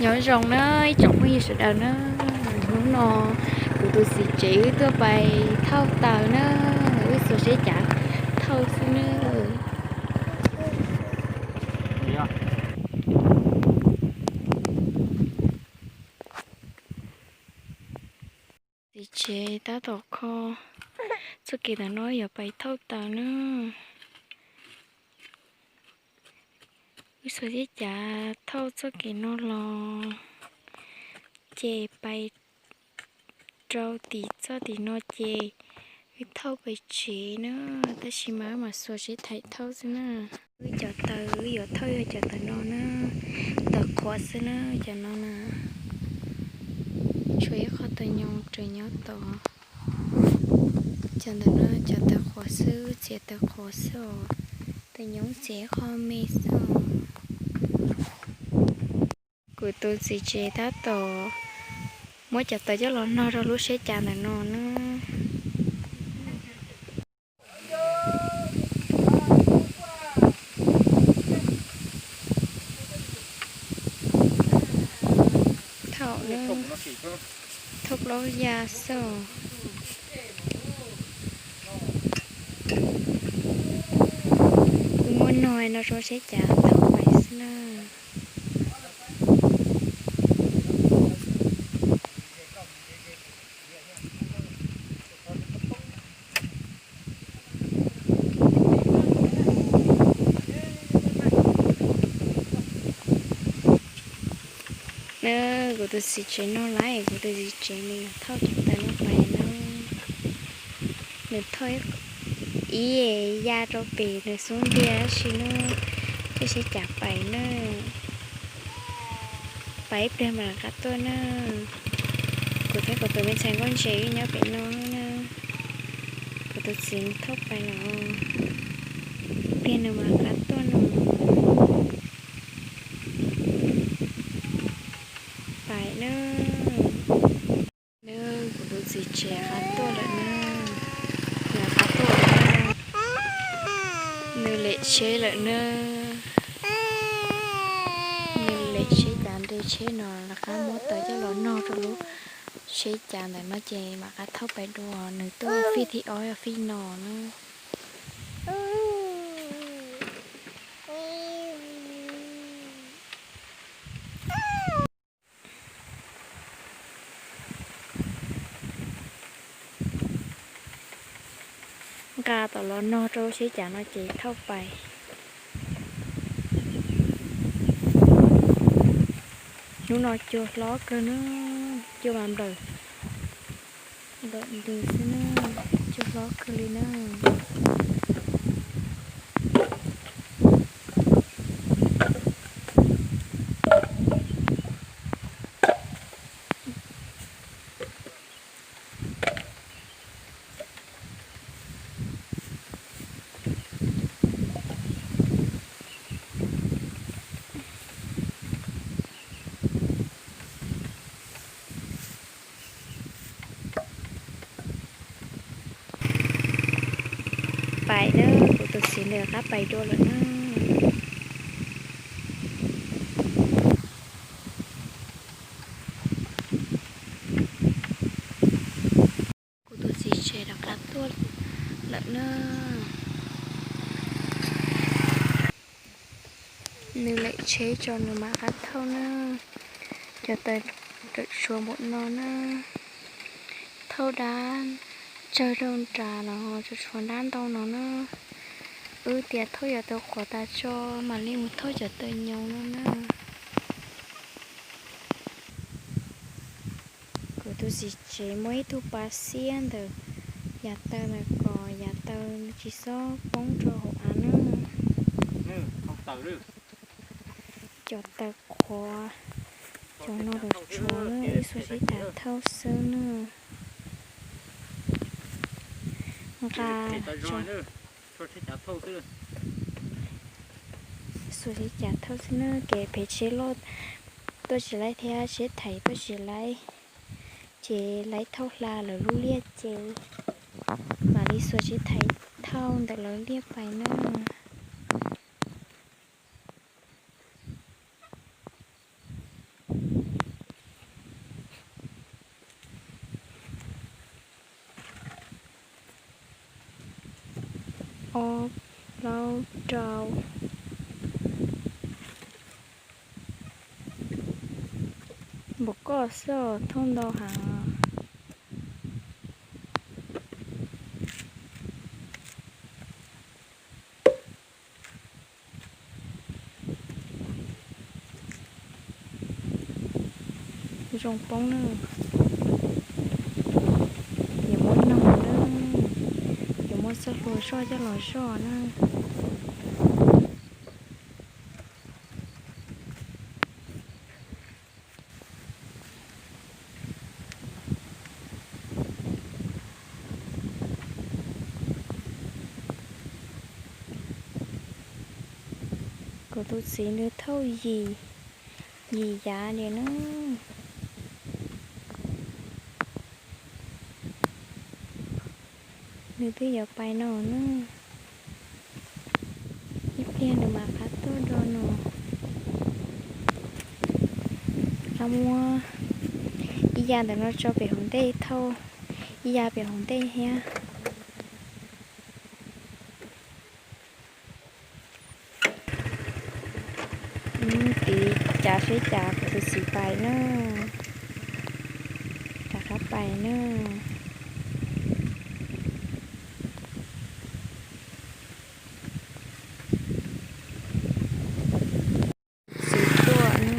Nyob zoo na ib tsoom phooj ywg sawv daws na, hnub no kuv tus txiv tsev wb tuaj pais thauj taws na, wb xuas siab cav thauj xwb na. Txiv tsev tab tom kho txoj kev ntawm no yuav pais thauj taws na. Wb xuas siab cav thauj txoj kev no los ces pais rau tim txoj tim no ces wb thauj pais tsev na, tab sis mas wb mam xuas siab cav thauj xwb na. Wb cov taws wb yuav thauj yog cov taws no na, taws qhuav xwb na, cov no na. Tshuav ib qho taws nyoos tseem nyob tod. Cov ntawm no cov taws qhuav xwb, txiav taws qhuav xwb os, taws nyoos txiav ib qho me xwb os. Kuv tus txiv tsev tab tom muab cov taws coj los nog rau lub siab cav ntawm no na. Thaum na, thauj plaub ya xwb. Kuv muab nog no rau siab cav thauj pais xwb na. Na, kuv tus txiv tsev no lawm, kuv tus txiv tsev nws yuav thauj cov taws no pais na. Nws thauj ib ya rau pem nws xub ntiag tab sis na, thiaj siab cav pais na. Pais ib pliag mam rov qab tuaj na. Kuv thiab kuv tus me ntxhais nkauj ntse wb nyob pem no na. Kuv tus txiv nws thauj pais lawm, ib pliag nws mam rov qab tuaj no. Pais na. Na, kuv tus txiv tsev qab tuaj lawm na. Nws qab tuaj lawm na. Nws lem tsheb lawm na. Nws lem tsheb cav nres tsheb no rov qab muab taws coj los nog rau lub tsheb cav ntawm no ces mam rov qab thauj pais dua. Nws tuaj fij thib ob yog fij no na. Nqa tom los nog rau siab cav no ces thauj pais. Hnub no cua hlob kawg na, cua mas nplawm nplawm ntws xwb na, cua hlob kawg li na. Pais na, kuv tus txiv nws rov qab pais dua lawm na. Kuv tus txiv tsev rov qab tuaj lawm na. Nws lem tsheb tso nws mam qab thauj na. Cov taws rawm tshuav npaum no na. Thauj dab tsawg rau nrad los tsuas tshuav dab ntau no na. Wb tias thauj cov taws qhuav tas tso mam li mus thauj cov taws nyoos no na. Kuv tus txiv tsev muaj ib tug pas xiab ntawm yav taws ntawm kom yav taws tsis txhob poob rau hauv av na. Cov taws qhuav, cov no los tshuav na, wb xuas siab cav thauj xwb na. Nqa, xuas siab cav thauj xwb na, kev phem tsheb loj tuaj tsis laib thiab tsheb thaiv tuaj tsis laib, ces laib thauj hla lawv lub liaj ces mam li xuas siab thaiv thauj ntawm lawv liaj pais na. Ob, plaub, rau. Npaum koj xwb os, thauj ntau heev. Zoo poob na. Yuav muab noog na, yuav muab txoj hlua zoj coj los zoj na. Kuv tus txiv nws thauj yim, yim yav li na. Nws twb yuav pais no na. Ib pliag nws mam qab tuaj dua no. Qab muab ib yav ntawm no tso pem hauv ntej thauj, ib yav pem hauv ntej thiab. Tiv cav seb cas kuv tus txiv pais na. Rov qab pais na. Txiv tuaj na,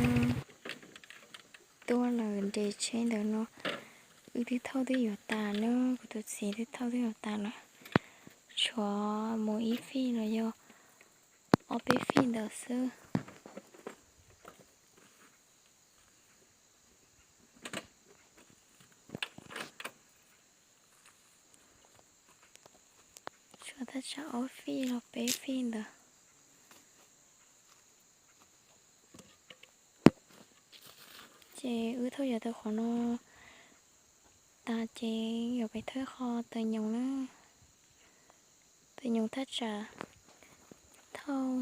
tuaj lawm nres tsheb ntawm no. Wb twb thauj twb yuav tas na, kuv tus txiv twb thauj twb yuav tas lawm. Tshuav mus ib fij los yog ob peb fij ntawd xwb. Tshuav thaj tsam ob fij los peb fij ntawd. Ces wb thauj yuav tau qhov no tas ces yuav pais thauj qho taws nyoos na. Taws nyoos thaj tsam thauj,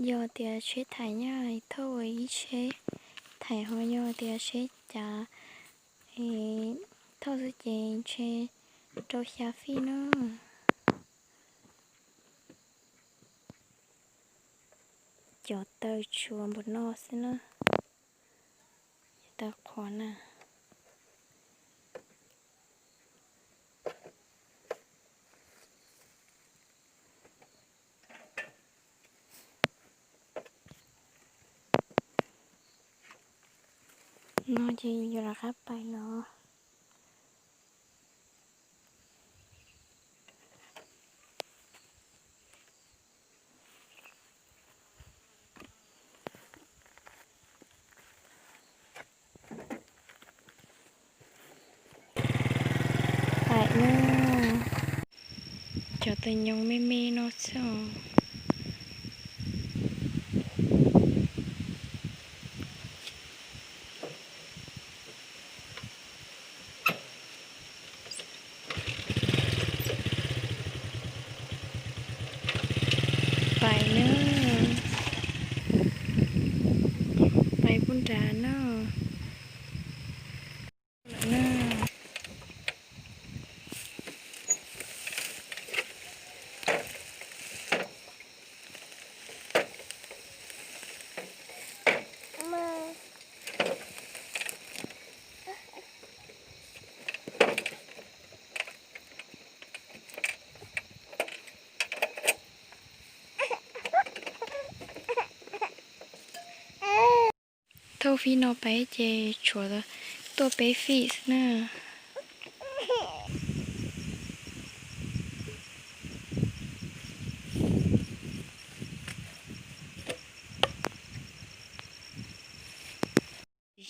yog tias tsheb thaiv nyaj thauj ua ib tsheb thaiv, ho yog tias tsheb cav thauj xwb ces ntshe rau xya fij na. Cov taws tshuav npaum no xwb na. Taws qhuav na. No ces yuav rov qab pais los. Pais na, cov taws nyoos me me no xwb os. Pais na, pais pub nrad na. Lawm na. Thauj fij no pais ces tshuav tuaj peb fij xwb na.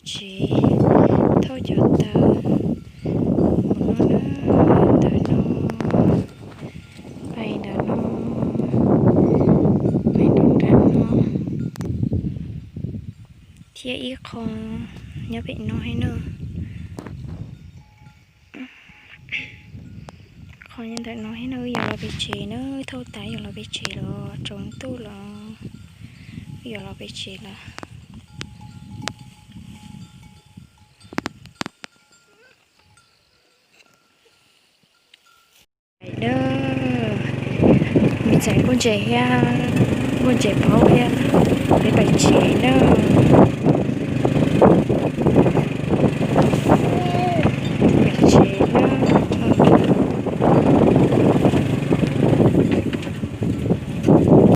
Tsev, thauj cov taws, mus no na, ntawm no, pais ntawm no, pais nram no, thiab ib qho nyob pem no thiab na. Qhov nyob ntawm no thiab na, wb yuav los pem tsev na, thauj tas yuav los pem tsev los tsaus ntuj los, wb yuav los pem tsev lawm. Pais dawb, Txais nplooj ntses thiab, nplooj ntses phaub thiab, peb pais tsev nawb.